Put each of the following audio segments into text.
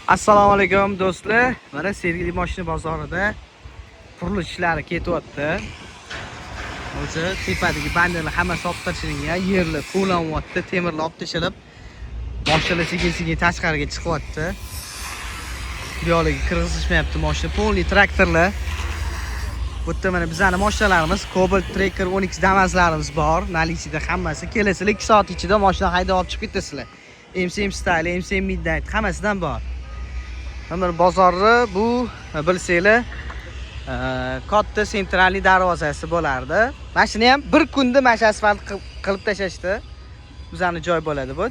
Assalomu alaykum do'stlar. Mana Sergeli mashina bozorida qurilish ishlari ketyapti. O'zi tepadagi bannerlar hammasi olib tashlangan, yerlar kovlanyapti, temirlar olib tashlab, mashinalar sekin-sekin tashqariga chiqyapti. Bu yoqlarga kirgizishmayapti mashina, polniy traktorlar. Bu yerda mana bizning mashinalarimiz Cobalt Tracker 12 Damazlarimiz bor, наличида hammasi. Kelasizlar 2 soat ichida mashina haydab olib chiqib ketasizlar. MCM Style, MCM Midnight hammasidan bor. Mana bozorni bu bilsanglar katta sentralniy darvozasi bo'lardi. Mana shuni ham bir kunda mana shu asfalt qilib tashlashdi. Bizani joy bo'ladi bu.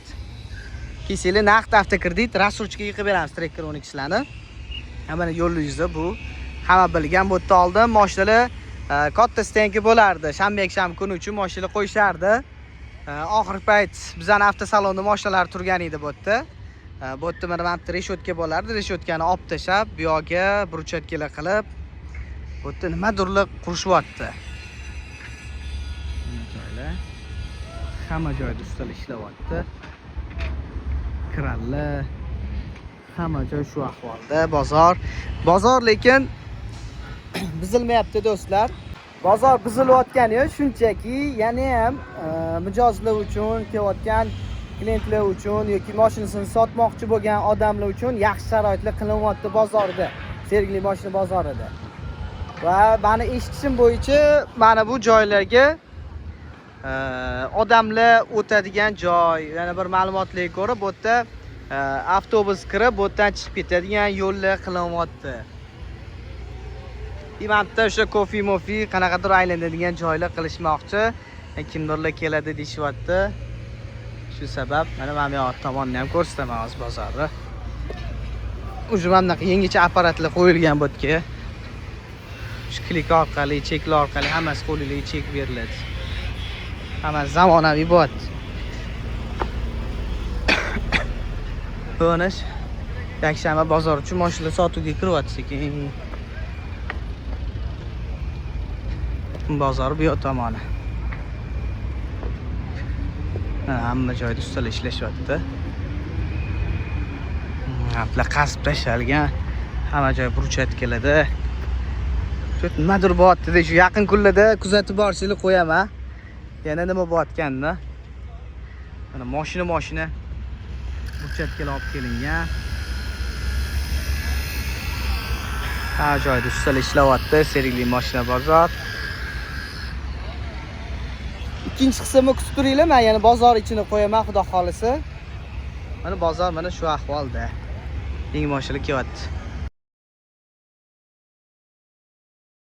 Kelsanglar naqd avtokredit рассрочка qilib beramiz Tracker 12larni. Mana yo'l yuzida bu hamma bilgan bu yerda oldin mashinalar katta stenka bo'lardi. Shanba yakshanba kuni uchun mashinalar qo'yishardi. Oxirgi payt bizani avtosalonda mashinalar turgan edi bu yerda. Bu yerda mana bu yerda reshotka bo'lardi. Reshotkani olib tashlab, bu yoqga brushatkalar qilib, bu yerda nimadirlar qurishyapti. Mana joylar. Hamma joyda ustalar ishlayapti. Kranlar, hamma joy shu ahvolda. Bozor, bozor lekin buzilmayapti do'stlar. Bozor buzilayotgani yo'q, shunchaki yana ham mijozlar uchun, kelayotgan klientlar uchun yoki mashinasini sotmoqchi bo'lgan odamlar uchun yaxshi sharoitlar qilinyapti bozorda, Sergeli mashina bozorida. Va mani eshitishim bo'yicha mana bu joylarga odamlar o'tadigan joy, yana bir ma'lumotlarga ko'ra bu yerda avtobus kirib, bu yerdan chiqib ketadigan yo'llar qilinyapti. Mana bu yerda o'sha kofe mofi qanaqadir aylanadigan joylar qilishmoqchi. Kimdirlar keladi deyishyapti. Shu sabab mana bu yoq tomonni ham ko'rsataman hozir bozorni. Уже mana bunaqa yangicha apparatlar qo'yilgan bu yerga. Shu klik orqali, cheklar orqali hammasi qo'lingizga chek beriladi. Hammasi zamonaviy bo'lyapti. Mana yakshanba bozor uchun mashinalar sotuvga kiryapti sekin. Bozor bu yoq tomoni. Hamma joyda ustalar ishlashyapti. Bular qazib tashalgan. Hamma joy brushatkalarda. Shu nimadir bo'lyapti-da, shu yaqin kunlarda kuzatib borishinglar qo'yaman. Yana nima bo'layotganini. Mana mashina brushatkalar olib kelingan. Hamma joyda ustalar ishlayapti, Sergeli mashina bozor. Ikkinchi qismini kutib turinglar, men yana bozor ichini qo'yaman, xudo xolisa. Mana bozor mana shu ahvolda. Yangi mashina kelyapti.